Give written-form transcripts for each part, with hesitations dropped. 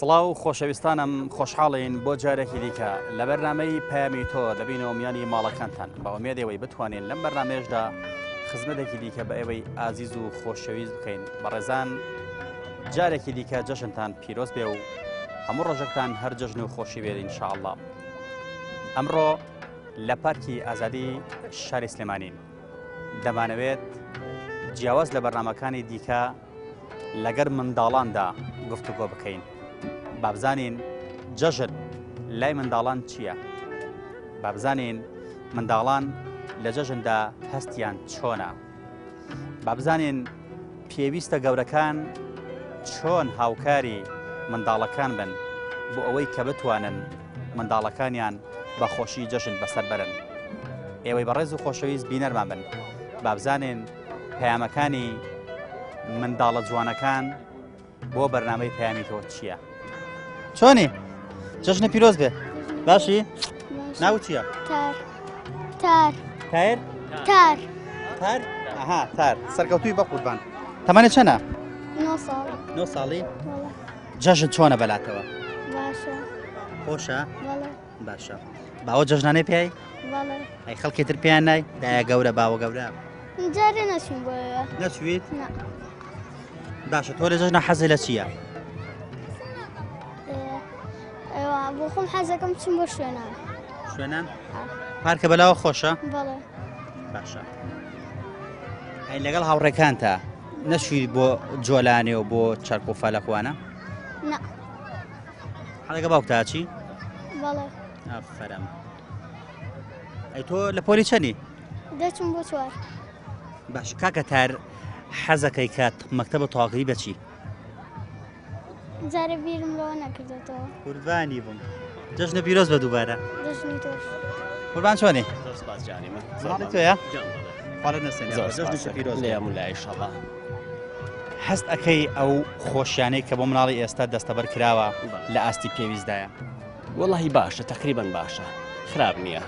سڵاو خۆشەویستانم خۆشحاڵین بۆ جارێکی دیکە لە بەرنامەی پەیامی تۆ دەبینەوە میانی ماڵەکانتان بە ئومێدەوەی بتوانین لەم بەرنامەیەشدا خزمەتێکی دیکە بە ئێوەی ئازیز و خۆشەویست بکەین بەڕێزان جارێکی دیکە جەژنتان پیرۆز بێ و هەموو ڕۆژەکتان هەر جەژن و خۆشی بێت ئینشاءاللە ئەمڕۆ لە پارکی ئازادی شاری سلێمانین دەمانەوێت جیاواز لە بەرنامەکانی دیکە لەگەر منداڵاندا گفتوگۆ بکەین بابزانین جەژن لای منداڵان چییە؟ بابزانین منداڵان لە جەژندا هەستیان چۆنە؟ بابزانین پێویستە گەورەکان چۆن هاوکاری منداڵەکان بن بۆ ئەوەی کە بتوانن منداڵەکانیان بە خۆشی جەژن بەسەر بەرن. ئێوەی بەڕێز و خۆشەویست بینەرمان بن بابزانین پەیامەکانی منداڵە جوانەکان بۆ بەرنامەی پەیامی تۆ چییە؟ چۆنی؟ جەژنە پیرۆز بێ باشی؟ ناو چییە؟ تار تار تایر؟ تار تار؟ ئەها تار سەرکەوتوی بە قوربان تەمەنە چەنە؟ نۆ ساڵ نۆ ساڵی؟ جەژن چۆنە بەلاتەوە؟ باشە خۆشە؟ باشە باوە جەژنانەی پێی؟ ئەی خەڵکی تر پێیان نای دایە گەورە باوە گەورە جارێ نەچوم بۆ نەچویت؟ باشە تۆ لە جەژنە حەزی لە چییە؟ بۆ خۆم حەزەکەم چم بۆ شوێنان شوێنان پارکە بەلاوە خۆشە بەڵێ باشە ئەی لەگەڵ هاوڕێکانتا نەچووی بۆ جۆلانێ و بۆ چەرخ و فەلەکوانە نا حەڵەکە باوکتا چی بەڵێ ئافەرم ئەی تۆ لە پۆلی چەنی دەچم بۆ چوار باش کاکە تار حەزەکەی کات مەکتەبە تەواکەی بەچی جارێ بیرم لەوە نەکردێتەوە قوربانی بم جەژنە پیرۆز بە دووبارە جەژنی تۆش قوربان چۆنی زۆر سپاس جانی من ماڵی تۆیە خواڵت نەسێنێ زۆر جەژنی سپاس پیرۆز لێ مولای ئینشەڵا هەست ئەەکەی ئەو خۆشیانەی کە بۆ مناڵی ئێستا دەستەبەر کراوە لە ئاستی پێویستدایە وەڵی باشە تقریبان باشە خراپ نییە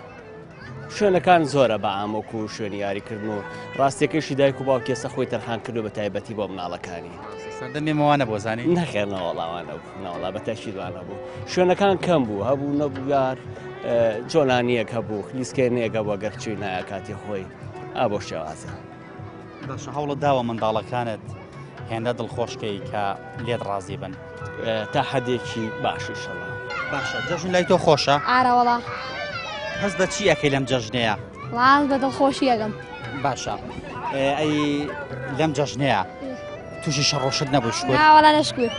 شوێنەکان زۆرە بە ئامۆک و شوێنی یاریکردن و ڕاستیەکەشی دایک و باوکی ئێستا خۆی تەرخان کردو بە تایبەتی بۆ مناڵەکانی. سەردەمی ئێمە وانە بۆ زانی؟ نەخێر نەوەڵا وانە بوو نەوەڵا بە تەشید وانە بوو شوێنەکان کەم بوو هەبوو نەبوو یار جۆلانیەک هەبوو خلیسکێنەیەک هەبوو گەر چووی نایە کاتی خۆی ئا بۆ شێوازە. باشە هەوڵت داوە منداڵەکانت هێندە دڵخۆشکەی کە لێت ڕازی بن؟ تا حەدێکی باش ئیشەڵا. باشە جەژن لای تۆ خۆشە؟ ئارەوەڵا. هەست بە چی ئەکەی لەم جەژنەیە؟ وڵا بە دڵخۆشی ئەگەم. باشە ئەی لەم جەژنەیە تووشی شەڕۆشت نەبوو شکر؟ ناوەڵا نەشکر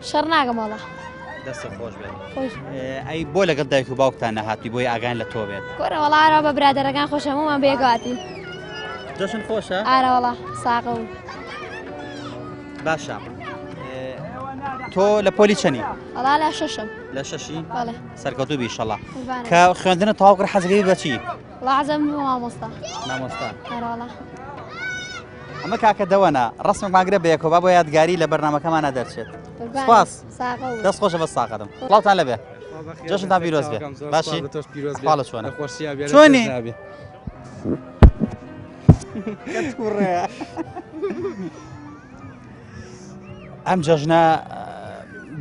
شەڕ ناگەم وەڵا. دەست خۆش بێت. ئەی بۆ لەگەڵ دایک و باوکتان نەهاتوی بۆی ئاگان لە تۆ بێت؟ کۆرە وەڵا ئارا بە برادەرەکان خۆش هەموومان بەیەکەوە هاتین. جەژن خۆشە؟ ئارە وەڵا ساغە و باشە تۆ لە پۆلی چەنی؟ وەڵا لە شەشم. لە شەشی؟ بەڵێ. سەرکەوتوو بی ئیشەڵا. کە خوێندنە تەواو کرد حەزەکەی بە چی؟ وەڵا حەزم بوو مامۆستا. مامۆستا. ئارە وەڵا. ئەمە کاکە دەوەنە ڕسمێکمان گرە بەیەکەوە با بۆ یادگاری لە بەرنامەکەمانە دەرچێت. سپاس. دەست خۆشە بەس ساقەتم. سڵاوتان لەبێ. جەژنتان پیرۆز بێ. باشی؟ حاڵە چۆنە؟ چۆنی؟ ئەم جەژنە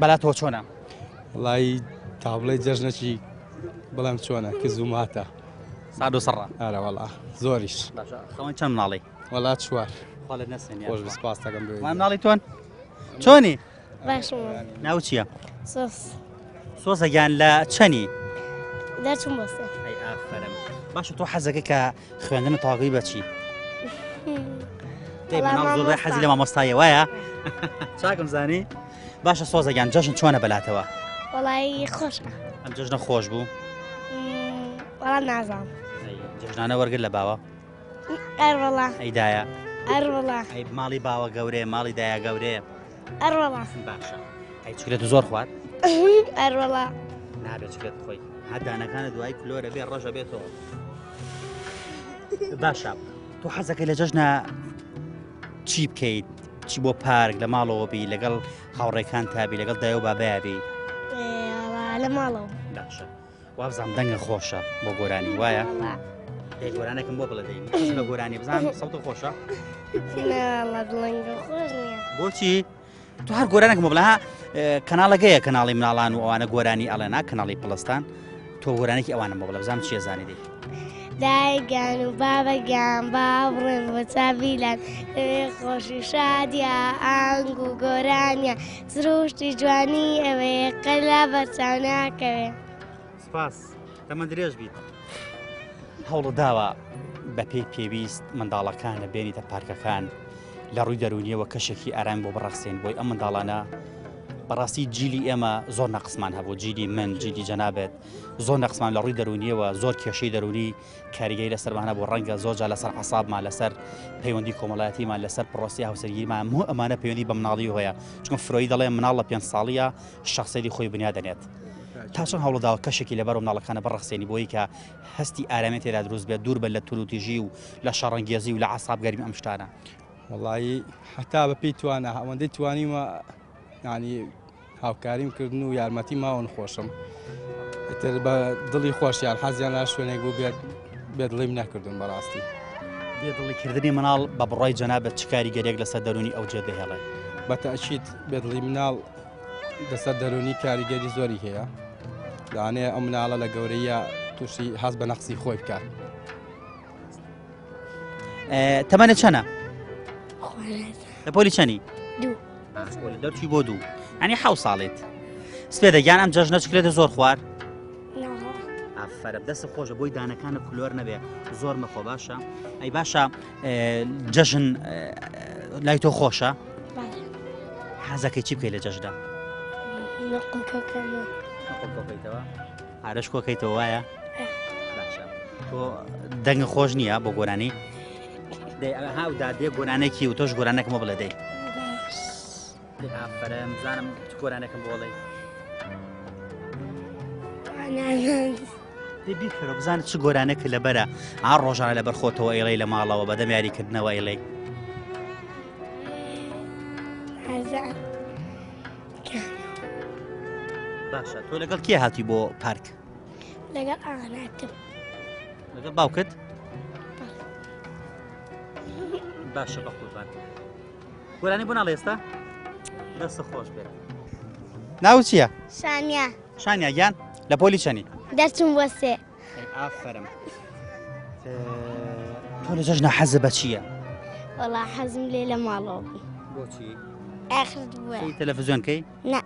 بەلاتەوە چۆنە؟ وڵی تابڵێ جەژنەکی بەڵام چۆنە کز و ماتە سارد و سڕە ئارە وەڵا زۆریش خەوەن چەند مناڵی وەڵا چوار خۆڵت نەسێنی خۆش سپاس دەکەم مناڵی تۆن چۆنی باشم ناو چییە؟ سۆس سۆزە گیان لە چەنی؟ دەچم بۆ سێ. ئەی ئافەرم باشە تۆ حەزەکەی کە خوێندن تاقی بە چی؟ دەی مناڵ زۆر حەزی لە مامۆستایە وایە؟ چاکم زانی؟ باشە سۆزە گیان جەژن چۆنە بەلاتەوە؟ وەڵی خۆشە. ئەم جەژنە خۆش بوو؟ وەڵا نازانم. جەژنانە وەرگر لە باوە؟ ئەروەڵا. ئەی دایە؟ ئەروەڵا. ئەی ماڵی باوە گەورەیە ماڵی دایە گەورەیە؟ ئەروەڵا. باشە ئەی چکلێت زۆر خوارد؟ ئەروەڵا. نابێت چکلێت بخۆی هەر دانەکانە دوای کلۆرە بێ ڕەژە بێتەوە. باشە تۆ حەزەکەی لە جەژنە چی بکەیت؟ چی بۆ پارک لە ماڵەوە بی لەگەڵ هاوڕێکان تابی لەگەڵ دایە و بابایابی؟ لە ماڵەوە. باشە وابزانم دەنگە خۆشە بۆ گۆرانی وایە دەی گۆرانێکم بۆ بڵێ دەی بە گۆرانی بزانم سەوت خۆشە دڵنگە خۆش نییە بۆچی؟ تۆ هەر گۆرانێک بڵێ ها کەناڵەکەیە کەناڵی مناڵان و ئەوانە گۆرانی ئەڵێنا کەناڵی پڵستان تۆ گۆرانێکی ئەوانم بۆ بڵێ بزانم چیە زانی دی. دایکگیان و بابەگیان با بڕێن بۆ چاڤیلان لەوێ خۆشی شادیا ئانگ و گۆرانیە سروشتی جوانی ئەوێ قەت لە بەرچاو ناکەوێ. سپاس تەمەن درێژ بیت. هەوڵت داوە بەپێی پێویست منداڵەکانە بێنیتە پارکەکان لە ڕووی دەروونیەوە کەشێکی ئارام بۆ بڕەخسێن بۆی ئەم منداڵانە بەڕاستی جیلی ئێمە زۆر نەقسمان هەبوو جیلی من جیلی جەنابێت زۆر نەقسمان لە ڕووی دەرونیەوە زۆر کێشەی دەرونی کاریگەری لەسەرمان هەبوو ڕەنگە زۆر جار لەسەر عسابمان لەسەر پەیوەندی کۆمەڵایەتیمان لەسەر پرۆسی هاوسەرگیریمان هەموو ئەمانە پەیوەندی بە مناڵی هەیە چونکە فرۆی دەڵێ مناڵ لە پێنج ساڵیە شخصێتی خۆی بنیاد دەنێت تا چۆن هەوڵداوە کەشێکی لەبەر مناڵەکانە بڕەخسێنی بۆی کە هەستی ئارامی تێدا دروست بێت دوور بن لە توندوتیژی و لە شەڕەنگێزی و لە عساب گەرمی ئەم شتانە. وەڵایی هەتا بەپێی توانا ئەوەندەی توانیمە یعنی هاوکاریم کردن و یارمەتی ماون خۆشم ئیتر بە دڵی خۆشیان حەزیان لە شوێنێک بوو بێت بێدڵیم نەکردون بەڕاستی. بێدڵیکردنی مناڵ بە بڕای جەنابت چ کاریگەریەک لەسەر دەروونی ئەو جێ دەهێڵێ؟ بە تەئکید بێدڵی مناڵ لەسەر دەروونی کاریگەری زۆری هەیە لەوانەیە ئەو مناڵە لە گەورەیە تووشی هەست بە نەقسی خۆی بکات. تەمەنت چەنە؟ لە پۆلی چەنی؟ دوو. دەرچووی بۆ دوو ئەنی حەو ساڵیت سپێدە گیان ئەم جەژنە چکلێتە زۆر خوارد ئافرە دەست خۆشە بۆی دانەکانە کلۆر نەبێ زۆر مەخۆ باشە ئەی باشە جەژن لای تۆ خۆشە حەزەکەی چی بکەی لە جەژدا کۆکەیتەوە ئارش کۆکەیتەوە وایە باشە تۆ دەنگە خۆش نییە بۆ گۆرانی دەی هاو دادێ گۆرانێکی و تۆش گۆرانێکمە بڵێ دەی ئافرم زانم چ گۆرانێکم بۆ بڵێ دەی بیرکەرەوە بزانە چ گۆرانێک لەبەرە ئا ڕۆژانە لەبەر خۆتەوە ئەیڵێ لە ماڵەوە بەدەم یاریکردنەوە ئەیڵێ باشە تۆ لەگەڵ کێ هاتی بۆ پارک؟ لەگەڵ ئاناتم. لەگەڵ باوکت؟ باشە بە قوربان. گۆرانی بۆ ناڵێ ئێستا؟ دەست خۆش بێت. ناو چییە؟ شانیا. شانیا گیان لە پۆلی چەنی؟ دەچم بۆ سێ. ئافەرم. تۆ لە جەژنە حەزە بە چییە؟ وەڵا حەزم لێ لە ماڵەوە بوو. بۆچی؟ ئاخرت بووە. تەلەڤزیۆن کەی؟ نا.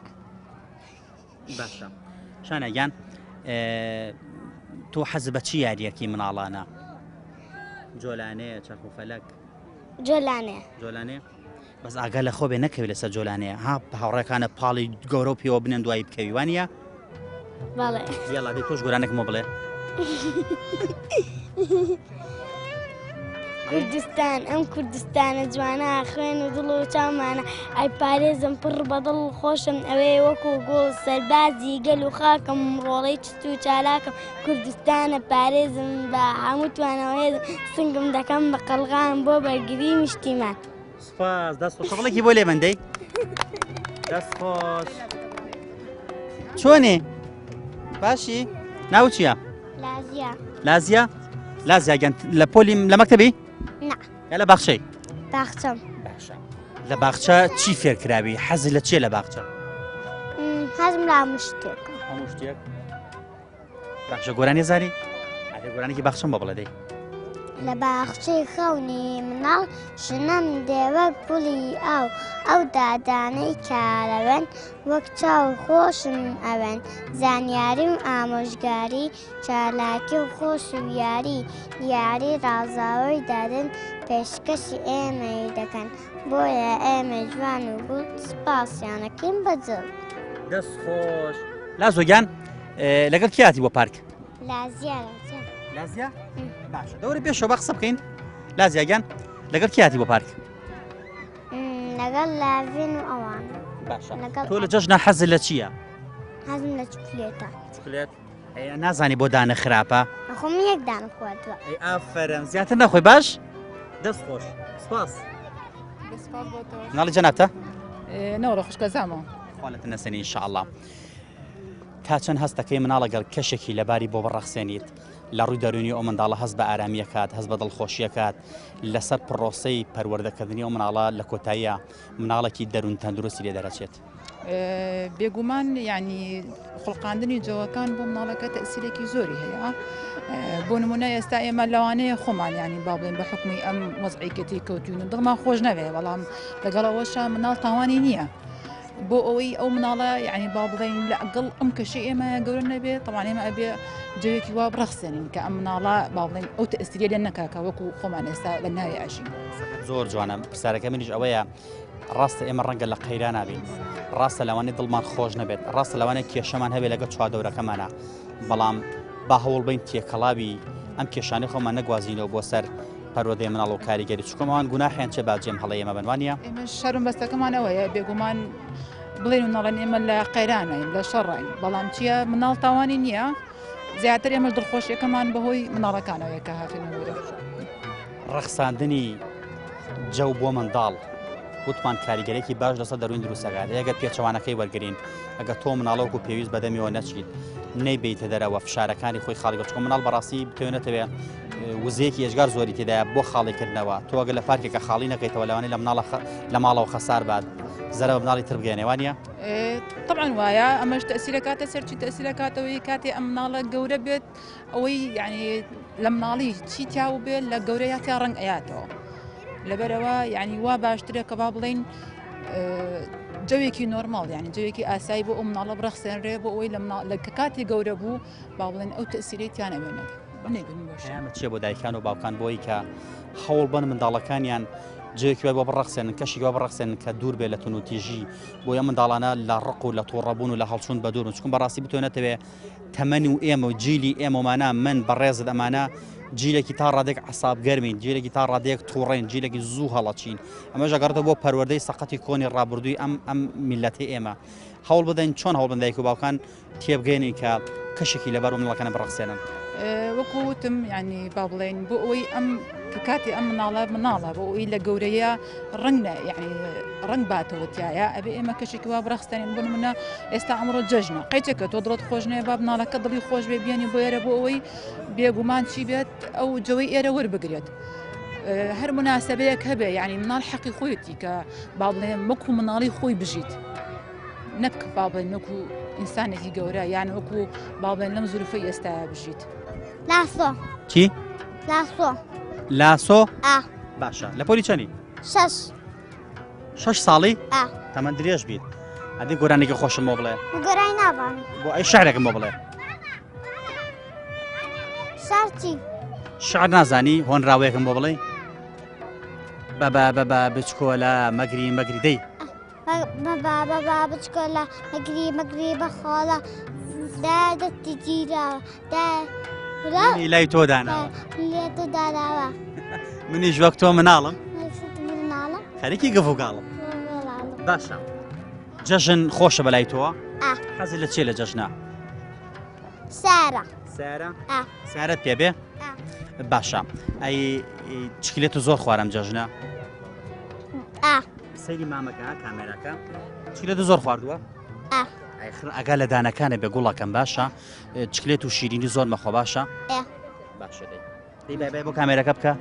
باشە شانە گیان تۆ حەز بە چی یاریەکی مناڵانە؟ جۆلانەیە چەرخ و فەلەک جۆلانێ جۆلانێ بەس ئاگا لە خۆ بێ نەکەوی لەسەر جۆلانەیە ها هاوڕێکانە پاڵی گەورە و پێوە بنێن دوایی بکەوی وانە بەڵێ یاڵا دەی تۆش گۆرانێکمە بڵێ کوردستان ئەم کوردستانە جوانە خوێن و دڵ و چاومانە ئەی پارێزم پڕ بەدڵ خۆشم ئەوێ وەکو گوڵ سەربازی گەل و خاکم ڕۆڵەی چست و چالاکم کوردستانە پارێزم بە هەموو توانەوە هێزم سنگم دەکەم بە قەڵغان بۆ بەرگری نیشتیمان. سپاس دەست خۆش شەغڵێکی بۆ لێ بەندەی دەست خۆش چۆنی باشی ناو چییە؟ لازیا لازیا لازیا گیان لە پۆلی لە مەکتەبی؟ نا یا لە باخچەی؟ باخچەم باشە لە باخچە چی فێرکراوی حەزی لە چیە لە باخچە؟ حەزم لە هەموو شتێک هەموو شتێک باخچە گۆرانی زانی؟ ئەدە گۆرانێکی باخچەم بە بڵێ دەی لە باخچەی خەونی مناڵ ژنەم دێ وەک گوڵی ئاو ئەو دادانەی کارەوەن وەک چاو خۆشم ئەوێن زانیاری و ئامۆژگاری چالاکی و خۆش و یاری دیاری ڕازاوەی دادن پێشکەشی ئێمەی دەکەن بۆیە ئێمە جوان و گوڵ سپاسیانەکەین بە دڵ. دەست خۆش لازۆ گیان لەگەڵ کێ هاتی بۆ پارک؟ لازیا لازیا باشە دەوری پێشەوە بە قسە بکەین لازیا گیان لەگەڵ کێ هاتی بۆ پارک؟ لەگەڵ لاڤین و ئەوان باشە تۆ لە جەژنە حەزت لە چییە؟ حەزم لە چوکلێتە چوکلێت نازانی بۆ دانە خراپە خۆم یەک دانە خواردووە ئەی ئافەرم زیاتر نەخۆی باش دەست خۆش سپاس ناڵی جەنابتە نەوەڵە خوشکە زامە خوالەتە نەسەنی ئینشاءاللە تا چەند هەستەکەی مناڵەگەڵ کەشێکی لەباری بۆ بڕەخسێنیت لە ڕووی دەروونی ئەو منداڵە هەست بە ئارامی ئەکات، هەست بە دڵخۆشی ئەکات، لەسەر پڕۆسەی پەروەردەکردنی ئەو مناڵە لە کۆتاییا مناڵێکی دەروون تەندروستی لێ دەرەچێت. بێگومان یعنی خوڵقاندنی جەوەکان بۆ مناڵەکە تەسیرێکی زۆری هەیە بۆ نمونە ئێستا ئێمە لەوانەیە خۆمان ینی با بڵێن بە حکومی ئەم وەزعیکەتی کەوتوین و دڵمان خۆش نەوێ بەڵام لەگەڵ ئەوەشا مناڵ تاوانی نییە. بۆ ئەوەی ئەو مناڵە یعنی با بڵێین لەگەڵ ئەم کەشەی ئێمە گەورە نەبێت تەوان ئێمە ئەبێ جەوێکی وا بڕەخسێنین کە ئەم مناڵە با بڵێن ئەو تەئسیرە لێ نەکا کە وەکو خۆمان ئێستا لە ناوی ئەژین. زۆر جوانە پرسیارەکە منیش ئەوەیە ڕاستە ئێمە ڕەنگە لە قەیران نابین ڕاستە لەوانەیە دڵمان خۆش نەبێت ڕاستە لەوانەیە کێشەمان هەبێت لەگەڵ چواردەورەکەمانە بەڵام با هەوڵ بین تێکەڵاوی ئەم کێشانەی خۆمان نەگوازینەوە بۆ سەر پەروەردەی مناڵ و کاریگەری چونکە ئەوان گوناحیان چێ با جێم هەڵەی ئێمە بن وانە؟ ئێمە شەرم بەستەکەمان ئەوەیە بێگومان بڵێن و نەڵێن ئێمە لە قەیرانین لە شەڕین بەڵام چییە مناڵ تاوانی نییە زیاتر ئێمە دڵخۆشیەکەمان بەهۆی مناڵەکانەوەیە کە هاتوینە بۆ ڕەخساندنی جەو بۆ منداڵ وتمان کاریگەرێکی باش لەسەر دەروون دروستەکات ئەگەر پێچەوانەکەی وەرگین ئەگەر تۆ مناڵەوەکو پێویست بەدەمیەوە نەچیت نەیبیتە دەرەوە فشارەکانی خۆی خاڵی بچکە مناڵ بەڕاستی بتوێنێتەوە وزەیەکی ئێجگار زۆری تێدایە بۆ خاڵیکردنەوە تۆ ئەگەر لە پارکێکە خاڵی نەکەیتەوە لەوانەیە لە مناڵە لە ماڵەوە خەسار بات زەرە بە مناڵی تر بگەێنێ وانە؟ طبعا وایە ئەمەش تەسیرەکاتە سەرچی تەسیرەکاتەوەی کاتێ ئەم مناڵە گەورە بێت ئەوەی یعنی لە مناڵی چی تیاو بێت لە گەورەیە تیا ڕەنگ ئەیاتەوە لەبەرەوە یعنی وا باشترە کە با بڵین جەوێکی نۆرماڵ یعنی جەوێکی ئاسایی بۆ ئەو مناڵە بڕەخسێنرێ بۆ ئەوەی لە مناڵ لە کە کاتی گەورە بوو با بڵێن ئەو تەسیرەی تیا نەمێنێت نەیبن بۆ شێ. پەیامت چییە بۆ دایکان و باوکان بۆی کە هەوڵ بەن منداڵەکانیان جێیەکی وای بۆ بڕەخسێنن کەشێکی وا بڕەخسێنن کە دوور بێ لە توندوتیژی بۆیە منداڵانە لە ڕق و لە تووڕەبوون و لە هەڵچوون بە دوور بن چونکە بەڕاستی بتۆ نەتەوێ تەمەن و ئێمە و جیلی ئێمەمانە من بەڕێزت ئەمانە جیلێکی تا ڕادێک عساب گەرمین جیلێکی تا ڕادەیەک تووڕێن جیلێکی زوو هەڵەچین ئەمەش ئەگەڕێتەوە بۆ پەروەردەی سەقەتی کۆنی ڕابردووی ئەم ئەم میلەتی ئێمە هەوڵ بدەین چۆن هەوڵ بدەین دایک و باوکان تێبگەێنین کە کەشێکی لەبار بۆ مناڵەکانە بڕەخسێنن. وەکو وتم یعنی با بڵێین بۆ ئەوەی ئەم کە کاتی ئەم مناڵە مناڵە بۆ ئەوەی لە گەورەیە ڕنگ نە یعنی ڕنگ باتەوە تایە ئەبێ ئێمە کەشێکی وا بڕەخسێنین بۆ نمونە ئێستا ئەمڕۆ جەژنە قەیچێکە تۆ دڵت خۆش نەیە با مناڵەکە دڵی خۆش بێ بیانی بۆ ئێرە بۆ ئەوەی بێگومان چی بێت ئەو جەوەی ئێرە وەربگرێت. هەر مناسبەیەک هەبێ یعنی مناڵ حەقی خۆیەتی کە با بڵێم وەکو مناڵی خۆی بژیت. نەک با بڵێن وەکو ئینسانێکی گەورە یان وەکو با بڵێن لەم زروفەی ئێستایا بژیت. لاسۆ. چی؟ لاسۆ. لاسۆ؟ ئا. باشە لە پۆلی چەنی؟ شەش. شەش ساڵی؟ ئا. تەمەن درێژ بیت. ئەدی گۆرانێکی خۆشم بۆ بڵێ. گۆرانی نازانم. بۆ ئەی شعرێکم بۆ بڵێ. شعر چی؟ شعر نازانی هۆنراوەیەکم بۆ بڵێ؟ بەبا بەبا بچکۆلە مەگری مەگری دەی. بەبا بەبا بچکۆلە مەگری مەگری بەخۆڵە دا دەستی گیراوە دا منی لای تۆ داناوە لێ تۆ داناوە منیش وەک تۆ مناڵم مناڵم خەریکی گەف و گاڵم باشە جەژن خۆشە بەلای تۆ حەزی لە چێ لە جەژنە سارە سارە سارەت پێ بێ باشە ئەی چکلێت و زۆر خوارم جەژنە سەیری مامەکە کامێراکە چکلێت زۆر خواردووە ئەگا لە دانەکانە بێ گوڵەکەم باشە چکلێت و شیرینی زۆر مەخۆ باشە باشە دەی دەی بای بای بۆ کامێرەکە بکە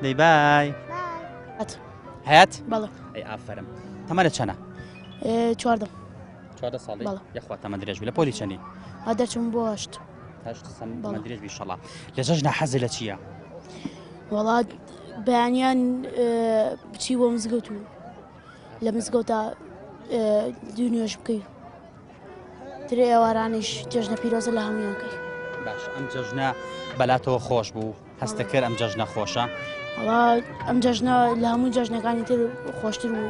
دەی بای هەیات بەڵێ ئەی ئافەرم تەمەنە چەنە چواردە چواردە ساڵی یەخوا تەمەن درێژ لە پۆلی چەنی دەچم بۆ هەشت هەشت تەمەن درێژ بی شەڵا لە جەژنە حەزی لە چییە؟ وەڵا بەیانیان بچی بۆ مزگەوت و لە مزگەوتا دوو نوێژ بکەی ترێ ئێوارانیش جەژنە پیرۆزە لە هەمویان کەی باش ئەم جەژنە بەلاتەوە خۆش بوو هەستە کرد ئەم جەژنە خۆشە وەڵا ئەم جەژنە لە هەموو جەژنەکانی تر خۆشتر و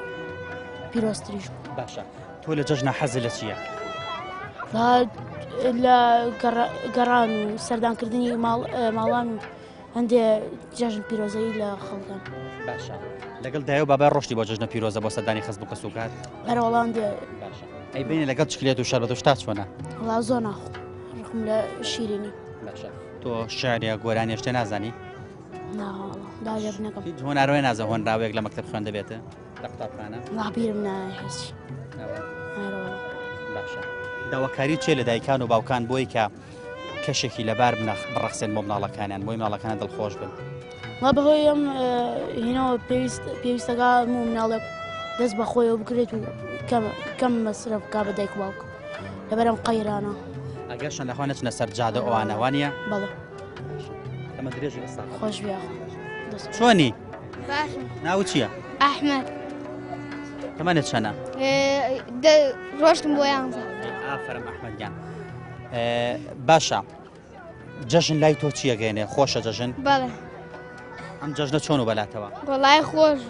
پیرۆزتریش بوو باشە تۆ لە جەژنە حەزت لە چییە؟ لە گەڕان و سەردانکردنی ماڵان و هەندێ جەژن پیرۆزەی لە خەڵکان. باشە لەگەڵ دایە و بابای ڕۆشتی بۆ جەژنە پیرۆزە بۆ سەردانی خزم و کەسوکار؟ ئەرەوەڵان دێ. باشە ئەی بینە لەگەڵ چکلێت و شەربەت و شتا چۆنە؟ وەڵا زۆر ناخۆم ڕقم لە شیرینی. باشە تۆ شعر یا گۆرانی شتێ نازانی؟ نا وەڵا با لێ بنەکەم. هیچ هۆناروێ نازە هۆنراوەیەک لە مەکتەب خوێندەبێتە؟ لە قوتابخانە؟ وەڵا بیرم نایە هیچ. باشە داواکاری چیە لە دایکان و باوکان بۆی کە کەشێکی لەبار بڕەخسێن بۆ مناڵەکانیان بۆی مناڵەکان دڵخۆش بن؟ وە بەهۆی ئەم هینەوە پێویست پێویستەکە هەموو مناڵێک دەست بە خۆیەوە بکرێت و کەم کەم مەسرەف بکا بە دایک و باوک لەبەر ئەم قەیرانە. ئەگەر شەن لەخوا نەچنە سەر جادە ئەوانە وانە؟ بەڵێ. ئەمە درێژی ئێستا. خۆش بێ یاخوا. چۆنی؟ باشم. ناوت چییە؟ ئەحمەد. تەمەنت چەنە؟ ڕۆشتم بۆ یانزە. ئافەرم ئەحمەد گیان. باشە جەژن لای تۆ چییە گەێنێ خۆشە جەژن؟ بەڵێ. ئەم جەژنە چۆن و بەلاتەوە؟ وەڵای خۆش.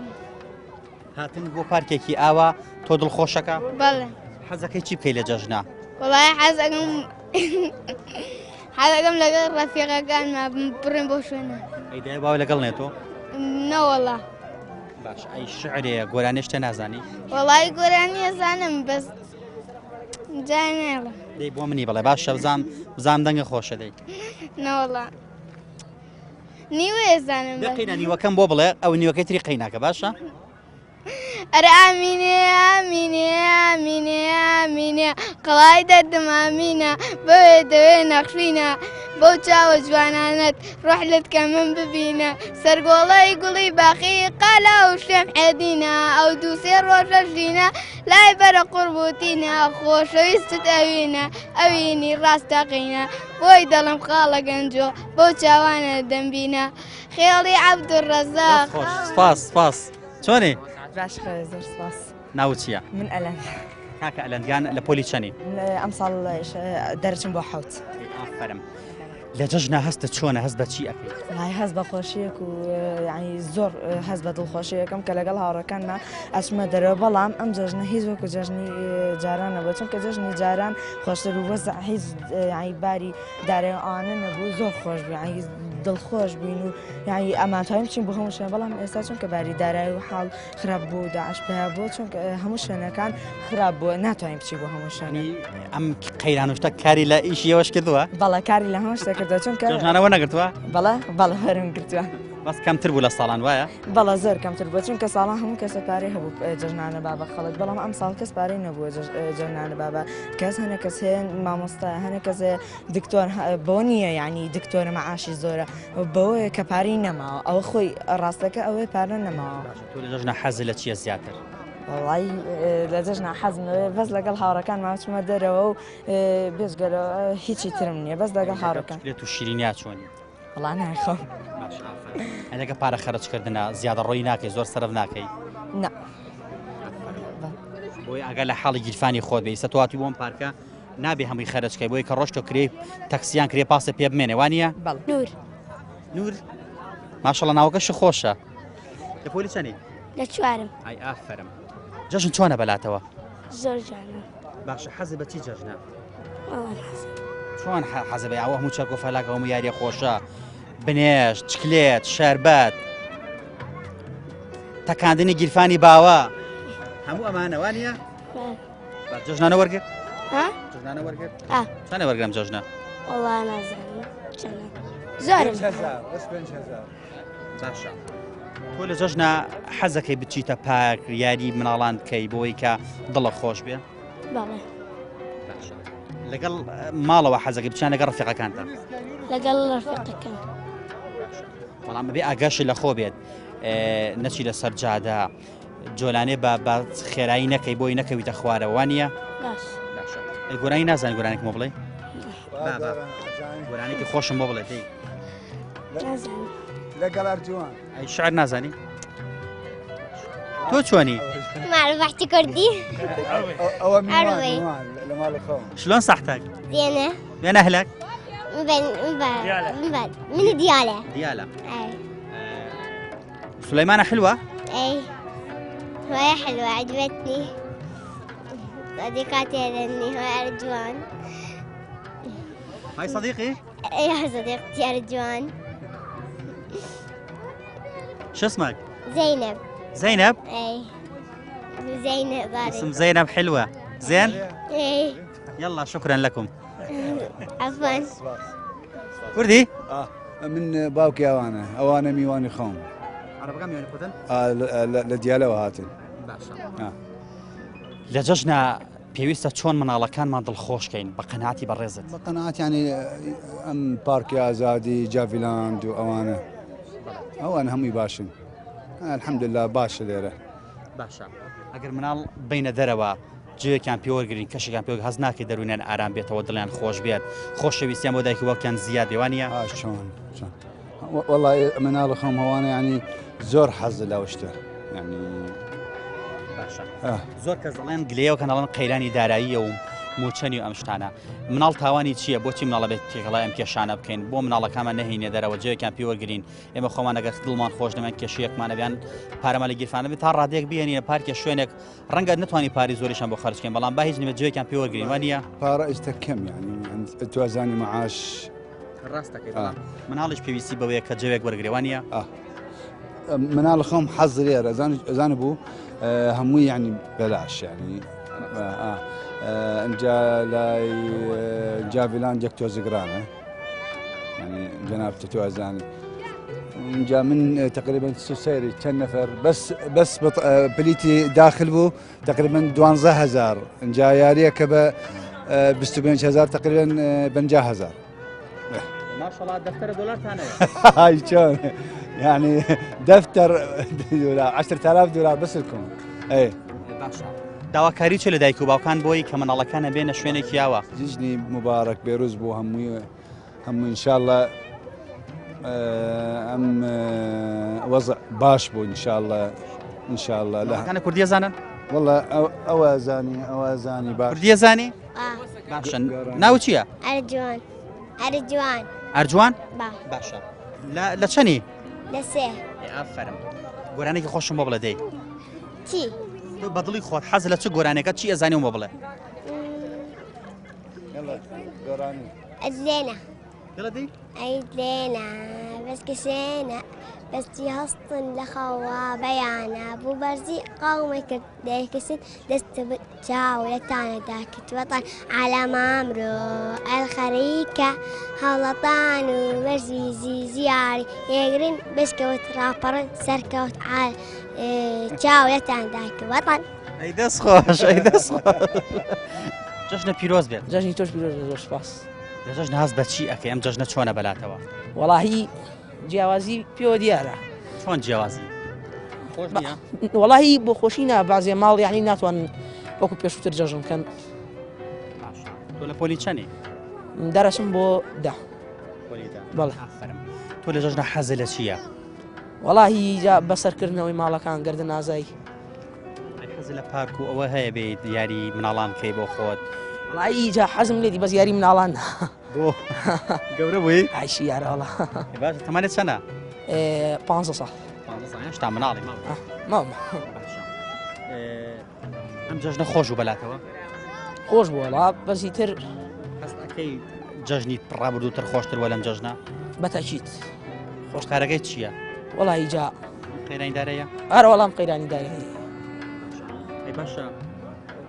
هاتن بۆ پارکێکی ئاوا تۆ دڵخۆشەکە؟ بەڵێ. حەزەکەی چی بکەی لە جەژنە؟ وەڵای حەزەکەم حەزەکەم لەگەڵ ڕەفیقەکانما بڕێم بۆ شوێنە. ئەی دایە باوە لەگەڵ نێ تۆ؟ نەوەڵا. باش ئەی شعرێ گۆرانیش تێ نازانی؟ وەڵای گۆرانی ئەزانم بەس جا نێڵم. دەی بۆ منی بڵێ باشە بزانم بزانم دەنگە خۆشە دەی. نەوەڵا. نیوەیە زانم دە قەینا نیوەکەم بۆ بڵێ ئەو نیوەکەی تری قەیناکە باشە؟ ئەرە ئامینێ ئامینێ ئامینێ ئامینێ قەڵای دەردم ئامینە بەوێ دەوێ نەخشینە بەو چاوە جوانانەت ڕۆح لت کە من ببینە سەرگۆڵەی گوڵی باخی قالا و شێم عێدینە ئەو دووسێ ڕۆژە ژینە لای بەرە قوربوتینە خۆشەویستت ئەوینە ئەوینی ڕاستەقینە بۆی دەڵم خاڵە گەنجۆ بەو چاوانە دەمبینە خێڵی عەبدولڕەزاق. خۆش سپاس سپاس چۆنی؟ باش خێر زۆر سپاس. ناوت چییە؟ من ئەلەند. کاکە ئەلەندگان لە پۆلی چەنی؟ ئەمساڵ دەرچم بۆ حەوت. ئافەرم. لە جەژنا هەستت چۆنە هەست بە چی ئەکەی؟ وەڵای هەست بە خۆشیەک و یانی زۆر هەست بە دڵخۆشیەکەم کە لەگەڵ هاوڕەکانما ئەچمە دەرەوە بەڵام ئەم جەژنە هیچ وەکو جەژنی جاران نەبوو چونکە جەژنی جاران خۆشتر بوو وەزع هیچ یانی باری دارای ئەوانە نەبوو زۆر خۆش بوو یانی دڵخۆش بووین و یانی ئەمانتوانی بچین بۆ هەموو شوێن بەڵام ئێستا چونکە باری دارایی و حاڵ خراپ بوو داعش پیا بوو چونکە هەموو شوێنەکان خراپ بووە ناتوانین بچی بۆ هەموو شوێنی ئەم قەیران و شتە کاری لە ئیشی ئێوەش کردووە؟ بەڵێ کاری لە هەموو شتە کردووە چونکە جەژنانەوە نەگرتووە؟ بەڵێ بەڵێ وەرم گرتووە. بەس کەمتر بوو لە ساڵان وایە؟ بەڵێ زۆر کەمتر بووە چونکە ساڵان هەموو کەسە پارەی هەبوو جەژنانە بابە خەڵک بەڵام ئەم ساڵ کەس پارەی نەبووە جەژنانە بابە کەس هەنە کەس هەیە مامۆستا هەنە کەس هەیە دکتۆر بۆ نییە یعنی دکتۆرە مەعاشی زۆرە بەوەیە کە پارەی نەماوە ئەوە خۆی ڕاستەکە ئەوەی پارە نەماوە. تۆ لە جەژنە حەزت لە چییە زیاتر؟ وەڵای لە جەژنا حەزم لەوەیە بەس لەگەڵ هاوڕەکانما بچمە دەرەوە و بێجگەلە هیچی ترم نییە بەس لەگەڵ هاوڕەکان. چکلێت و شیرینیا چۆنی؟ وەڵا نایخۆم. باش ئافەرین. لەگە پارە خەرجکردنە زیادەڕۆیی ناکەی زۆر سەرف ناکەی؟ نا. بۆیە ئاگا لە حاڵی گیرفانی خۆت بێ ئیستا تۆ هاتووی بۆ ئەم پارکە نابێ هەمووی خەرج کەی بۆیە کە ڕۆشت تۆ کرێی تەکسیان کرێ پاسێ پێ بمێنێ وانە؟ بەڵێ. نور. نور ماشەڵڵا ناوەکەشی خۆشە. لە پۆلی چەنی؟ لە چوارم. ئای ئافەرم. جەژن چۆنە بەلاتەوە؟ زۆر جوانە. باشە حەزت بە چی جەژنە؟ وەڵا نازانم. چۆن حەزە بە ئەوە هەموو چەک و فەلاکە هەموو یاریە خۆشە بنێشت چکلێت شەربەت تەکاندنی گیرفانی باوە هەموو ئەمانە وانە جەژنانە وەرگر جەژنانە وەرگر چەنە وەرگرم جەژنە وەڵا نازانم چەنە زۆرم باشە تۆ لە جەژنە حەزەکەی بچیتە پارک یاری مناڵان بکەی بۆی کە دڵە خۆش بێ بەڵێ لەگەڵ ماڵەوە حەزەکەی بچیان لەگەڵ ڕفیقەکانتان لەگەڵ ڕفیقەکان بەڵام بەبێ ئاگاشی لە خۆ بێت نەچی لە سەر جادە جۆلانێ بە بە خێرایی نەکەی بۆی نەکەویتە خوارەوە وانە باش گۆرانی نازان گۆرانێک مۆ بڵێ گۆرانێکی خۆشم بۆ بڵێ دەی لەگەڵ ئەرجوان ئەی شعر نازانی تۆ چۆنی ما بحكي كردي ئەوە میوان لە ماڵی خۆم شلون صحتك زينة وين أهلك من من من من ديالة ديالة أي سليمانة حلوة أي هواية حلوة عجبتني صديقاتي لأني هو أرجوان هاي صديقي يا صديقتي أرجوان شو اسمك زينب زينب أي زينب اسم زينب حلوة زين أي يلا شكرا لكم عفوا کوردی من باوکی ئەوانە ئەوانە میوانی خۆم عەرەبەکان میوانی خۆتن لە دیالەوە هاتن باشە لە جەژنە پێویستە چۆن مناڵەکانمان دڵخۆش کەین بە قەناعەتی بەڕێزت؟ بە قەناعەت یانی ئەم پارکی ئازادی جاڤیلاند و ئەوانە ئەوان هەمووی باشن الحمدلله باشە لێرە. باشە ئەگەر مناڵ بینە دەرەوە جێیەکیان پێوەرگین کەشێکیان پێوە هەست ناکەی دەروونیان ئارام بێتەوە دڵیان خۆش بێت خۆشەویستیان بۆ دایکی وەکیان زیاد بێوانە چۆن چۆن وەڵا مناڵ خۆم هەوانە ینی زۆر حەز لەو شتە ینی باشە زۆر کەس دەڵێن گلەیەوە کە دەڵێن قەیرانی داراییە و موچەنی و ئەم شتانە مناڵ تاوانی چییە بۆچی مناڵە بێت تێکەڵای ئەم کێشانە بکەین بۆ مناڵەکانمان نەهینە دەرەوە جێیەکیان پێوەرگین ئێمە خۆمان ئەگەر دڵمان خۆش نەمان کێشەیەکمان نەبیان پارەمان لە گیرفانە بێت تا ڕادەیەک بهێنینە پارکێ شوێنێک ڕەنگە نتوانانی پاری زۆریشان بۆ خەرجکەین بەڵام با هیچ نەبێت جێیەکیان پێوەرگرین وانە پارە ئێستا کەم یعنی توازانی معاش ڕاستەکەی مناڵیش پێویستی بەوەیە کە جەوێک وەرگێ وانە مناڵ خۆم حەز لێرە ئەزان بوو هەمووی ینی بەلاش ینی ئەجا لای جاڤلان یەک تۆزگرانە ینی جەناب تۆ ئەزانی اینجا من تقریبا سەیری چەند نەفەر بەس بەس پلیتی داخل بوو تقریبا 12000 اینجا یاریەکە بە 25000 تقریبا 50000 ماشەڵا دەفتەرە دۆلارتان هەیە هاي شلون يعني دفتر دولار 10000 دولار بس لكم اي باشە داواکاری چ لە دایک و باوکان بۆی کە مناڵەکانە بێنە شوێنێکی یاوە جژنی مبارک بێروز بۆ هەمووی هەموو انشاءالله ئەم وەزع باش بوو انشاءالله انشاءالله لە کانە کوردیە زانن والله ئەوە زانی ئەوە زانی باش کوردیە زانی باشە ناو چییە؟ ئەرجوان ئەرجوان ئەرجوان با باشە لە چەنی؟ لە سێ ئافەرم گۆرانێکی خۆشم بۆ بڵێ دەی چی؟ تۆ بە دڵی خۆت حەز لە چ گۆرانێکە چی ئەزانی و بۆ بڵێ ئەدلێنە يلا دي ئەیدلێنە بەس کەسێنە بەستی هەستن لە خەوا بەیانە بوو بەرزی قەومە کرد دەیکەسن دەست چاو لە تانە داکرد وەتەن عالەمامرۆ ئەلخەریکە هەوڵەتان و بەرزی زیزیاری یەگرن بەسکەوت ڕاپەڕن سەرکەوت عال چاو لەتان داکرد وەتەن ئەی دەست خۆش ئەی دەست خۆش جەژنە پیرۆز بێت جەژنی تۆش پیرۆز بێت زۆر سوپاس لە جەژن هەست بە چی ئەکەی ئەم جەژنە چۆنە بەلاتەوە وەڵاهی جیاوازی پێوە دیارە چۆن جیاوازی خۆش نییە وەڵاهی بۆ خۆشی نا بازێ ماڵ یعنی ناتوان وەکو پێشووتر جەژن بکەن تۆ لە پۆلی چەنی دەرەچم بۆ دە بەڵێ تۆ لە جەژنە حەزە لە چییە؟ وەڵاهی جا بەسەرکردنەوەی ماڵەکان گردن ئازای حەز لە پارک و ئەوە هەیە بێیت یاری مناڵان بکەی بۆ خۆت وەڵاهی جا حەزم لێتی بەس یاری مناڵان بۆ گەورە بووی عیشی یارە وەڵا باشە تەمەنت چەنە پ ساڵ ساڵ هێشتا مناڵی ماڵ ماڵ ئەم جەژنە خۆش بوو بەلاتەوە خۆش بوو وەڵا بەسی تر هەست ئەکەی جەژنی ڕابردووتر خۆشتر وە لەم جەژنە بەتەکیت خۆشکارەکەی چییە؟ وەڵی جا قەیرانی دارایە ئەرە وەڵام قەیرانی دارایی ئەی باشە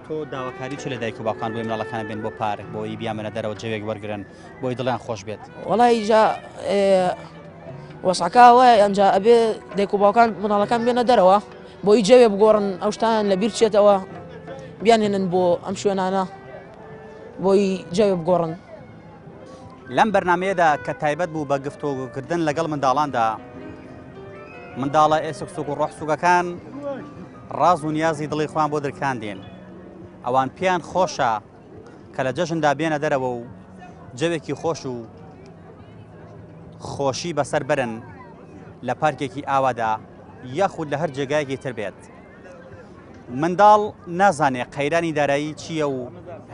تۆ داواکاری چ لە دایک و باوکان بۆی مناڵەکان بێن بۆ پارک بۆی بیامنە دەرەوە جەوێک وەرگن بۆی دڵیان خۆش بێت وەڵی جا وەسعەکە وایە ئەمجا ئەبێ دایک و باوکان مناڵەکان بێنە دەرەوە بۆی جەوێ بگۆڕن ئەو شتان لە بیر چێتەوە بیانهێنن بۆ ئەم شوێنانە بۆی جەوێ بگۆڕن. لەم بەرنامەیەدا کە تایبەت بوو بە گفتۆگۆکردن لەگەڵ منداڵاندا، منداڵە ئێسک سوک و ڕۆح سوکەکان ڕاز و نیازی دڵی خۆیان بۆ درکاندین. ئەوان پێیان خۆشە کە لە جەژندا بێنە دەرەوە و جەوێکی خۆش و خۆشی بەسەر بەرن لە پارکێکی ئاوادا یاخود لە هەر جێگایەکی تر بێت. منداڵ نازانێ قەیرانی دارایی چییە و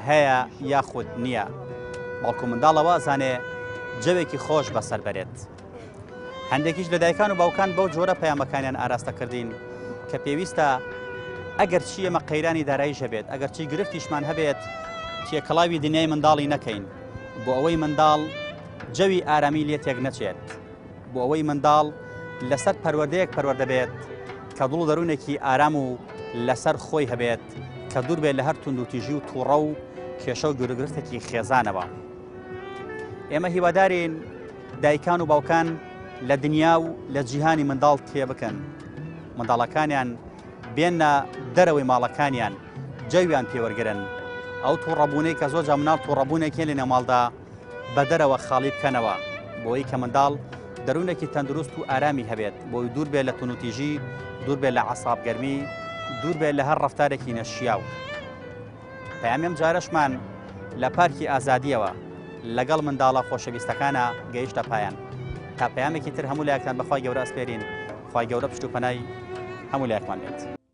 هەیە یاخود نییە، بەڵکو منداڵ ئەوە ئەزانێ جەوێکی خۆش بەسەر بەرێت. هەندێکیش لە دایکان و باوکان بەو جۆرە پەیامەکانیان ئاراستە کردین کە پێویستە ئەگەر چی ئێمە قەیرانی داراییش هەبێت، ئەگەر چی گرفتیشمان هەبێت، تێکەڵاوی دنیای منداڵی نەکەین بۆ ئەوەی منداڵ جەوی ئارامی لێ تێک نەچێت. بۆ ئەوەی منداڵ لەسەر پەروەردەیەک پەروەردە بێت کە دڵ و دەروونێکی ئارام و لەسەر خۆی هەبێت کە دوور بێت لە هەر توندوتیژی و تووڕە و کێشە و گیروگرفتێکی خێزانەوە. ئێمە هیوادارین دایکان و باوکان لە دنیا و لە جیهانی منداڵ تێبکەن، منداڵەکانیان بێنە دەرەوەی ماڵەکانیان، جەویان پێوەرگرن. ئەو تووڕەبوونەی کە زۆر جا مناڵ تووڕەبوونێکی لە نێوماڵدا بە دەرەوە خاڵی بکەنەوە بۆی کە منداڵ دەروونێکی تەندروست و ئارامی هەبێت بۆی دوور بێت لە تونوتیژی دوور بێت لە عسابگەرمی دوور بێت لە هەر ڕفتارێکی نەشیاو. پەیامی ئەم جارەشمان لە پارکی ئازادیەوە لەگەڵ منداڵە خۆشەویستەکانە گەیشتە پایان تا پەیامێکی تر هەموو لایەکتان بەخوای گەورە ئەسپێرین خوای گەورە پشت و پەنای هەموو لایەکمان بێت.